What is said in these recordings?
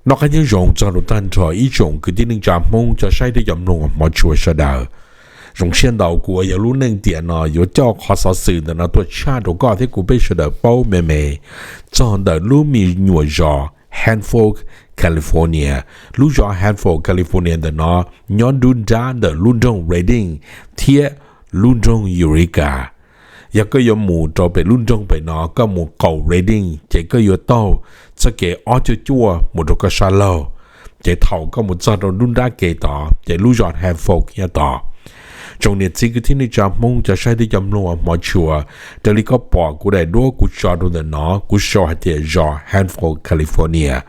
Noj qab nyob zoo txog rau tag nrho ib tsoom kwv tij neej tsa Hmoob cov saib thiab cov mloog hmov tshua sawv daws. Zoo siab ntau kuv uas yog lub neej tiam no yuav coj qhov xov xwm ntawm no tuaj tshaj rau koj thiab kuv peb sawv daws paub me me txog ntawm lub me nyuam zos Hanford, California. Lub zos Hanford, California ntawm no nyob nruab nrab ntawm lub nroog Redding thiab lub nroog Eureka. Yog koj yuav mus rau pem lub nroog pem no, koj mus qaum Redding ces koj yuav taug txoj kev ob cuaj cuaj mus rau koj sab laug. Ces thaum koj mus txog rau nruab nrab kev tod ces lub zos Hanford nyob tod. Tsoom niam txiv kwv tij neej tsa Hmoob cov saib thiab cov mloog hmov tshua, raws li koj pom kuv daim duab kuv tso rau ntawm no, kuv sau hais tias zos Hanford, California.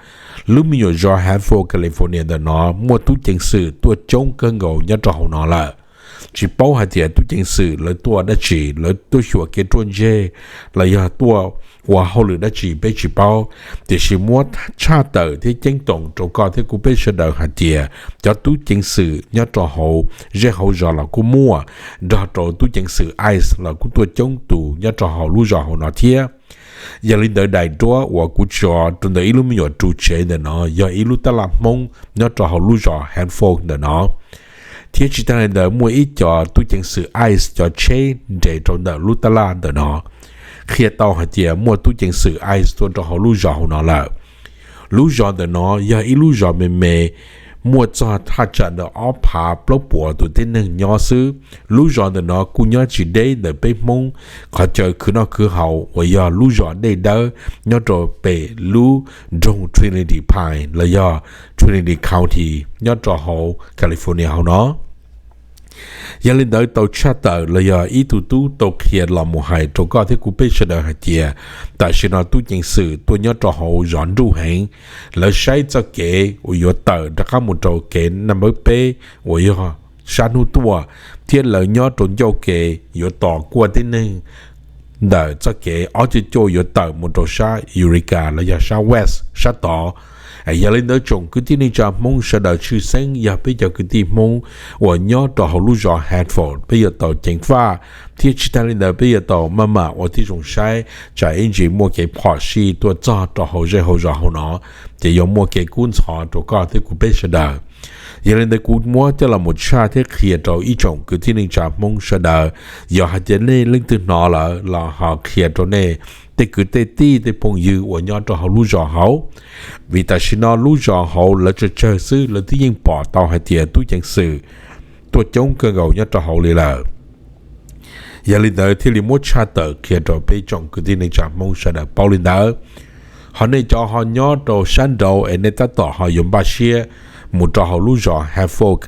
Lub me nyuam zos Hanford, California ntawm no muaj tub ceev xwm tuaj coob kawg nkaus nyob rau hauv no lawm. Tsis paub hais tias tub ceev xwm lawv tuaj dab tsi, lawv tuaj xyuas kev ruaj ntseg los yog tuaj ua hauj lwm dab tsi peb tsis paub, tiam sis muab tshaj tawm thiab ceeb toom rau koj thiab kuv peb sawv daws hais tias cov tub ceev xwm nyob rau hauv zej hauv zos los kuj muaj, nrog rau tub ceev xwm ICE los kuj tuaj coob tus nyob rau hauv lub zos hauv no thiab. Yog li ntawd daim duab uas kuv tso rau ntawm ib lub me nyuam ru tsev ntawm no yog ib lub tab laj Hmoob nyob rau hauv lub zos Hanford ntawm no. Thiab tsis tag li ntawd muaj ib co tub ceev xwm ICE cov tsheb nres rau ntawm lub tab laj ntawm no, qhia tau hais tias muaj tub ceev xwm ICE tuaj rau hauv lub zos hauv no lawm. Lub zos ntawm no yog ib lub zos me me, muaj txog thaj tsam ntawm ob phav plaub puas tus tib neeg nyob xwb. Lub zos ntawm no kuj nyob tsis deb ntawm peb Hmoob qhov chaw khwv noj khwv haus uas yog lub zos Dej Dawb nyob rau pem lub nroog Trinity Pines los yog Trinity County nyob rau hauv California hauv no. Yog li ntawd tau tshaj tawm los yog ib tug tub tau qhia los mus hais rau koj thiab kuv peb sawv daws hais tias tam sim no tub ceev xwm tuaj nyob rau hauv zos nruj heev, lawv saib txoj kev uas yuav tawm rov qab mus rau kev naj npawb peb uas yog sab hnub tuaj, thiab lawv nyob rau ncauj kev yuav tos kuaj tib neeg ntawm txoj kev ob cuaj cuaj yuav tawm mus rau sab Eureka los yog sab west sab tod. Yog li ntawd tsoom kwv tij neej tsa Hmoob sawv daws tshwj xeeb yog peb cov kwv tij Hmoob uas nyob rau hauv lub zos Hanford peb yuav tau ceev faj, thiab tsis tag li ntawd peb yuav tau maj mam ua tib zoo saib tsam ib ntsis muaj kev phom sij tuaj txog rau hauv zej hauv zos hauv no, ces yuav muaj kev kub ntxhov rau koj thiab kuv peb sawv daws. Yog li ntawd kuv muab coj los mus tshaj thiab qhia rau ib tsoom kwv tij neej tsa Hmoob sawv daws, yog hais tias nej leej twg hnov lawm los ho qhia rau nej tej kwv tej tij tej phooj ywg uas nyob rau hauv lub zos hauv. Vim tam sim no lub zos hauv lawv tsawg tsawg xwb lawv twb yeej pom tau hais tias tub ceev xwm tuaj coob kawg nkaus nyob rau hauv li lawm. Yog li ntawd thiaj li muab tshaj tawm qhia rau peb tsoom kwv tij neej tsa Hmoob sawv daws paub li ntawd. Ho nej cov ho nyob rau sab nraud es nej tab tom ho yuav npaj siab mus rau hauv lub zos Hanford,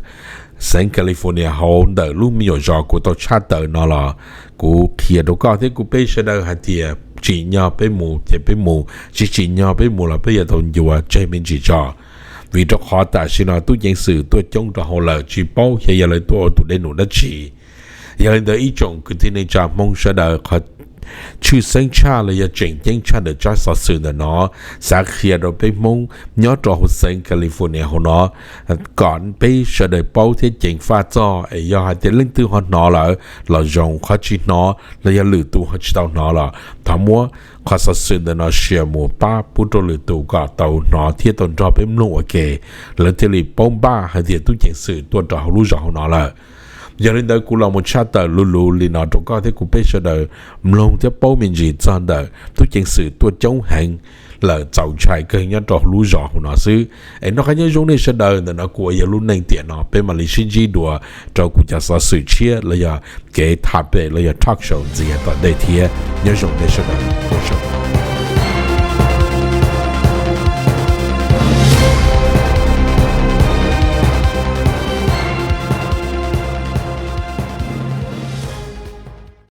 xeev California hauv ntawm lub me nyuam zos kuv tau tshaj tawm no los kuv qhia rau koj thiab kuv peb sawv daws hais tias tsim nyog peb mus ces peb mus, tsis tsim nyog peb mus los peb yuav tau ncua tseg me ntsis tso. Vim rau qhov tam sim no tub ceev xwm tuaj coob rau hauv lawm tsis paub xyov yog lawv tuaj ua tus dej num dab tsi. Yog li ntawd ib tsoom kwv tij neej tsa Hmoob sawv daws, qhov tshwj xeeb tshaj los yog tseem ceeb tshaj ntawm tsab xov xwm ntawm no xav qhia rau peb Hmoob nyob rau hauv xeev California hauv no kom peb sawv daws paub thiab ceev faj txog. Es yog hais tias leej twg ho hnov lawm los zoo, qhov tsis hnov los yog lwm tus ho tsis tau hnov los thov muab qhov xov xwm ntawm no share mus pab pub rau lwm tus kom tau hnov thiab tau nrog peb mloog ua ke, lawv thiaj li paub npaj hais tias tub ceev xwm tuaj rau hauv lub zos hauv no lawm. Yog li ntawd kuv los mus tshaj tawm luv luv li no rau koj thiab kuv peb sawv daws mloog thiab paub me ntsis txog ntawm tub ceev xwm tuaj coob heev lawm txaus ntshai kawg nyob rau hauv lub zos hauv no xwb. Es noj qab nyob zoo nej sawv daws, ntawm no kuv uas yog Lub Neej Tiam No peb mam li sib ntsib dua rau kuv cov xov xwm tshiab los yog kev tham pem los yog talk show ntxiv tom ntej thiab. Nyob zoo nej sawv daws, ua tsaug.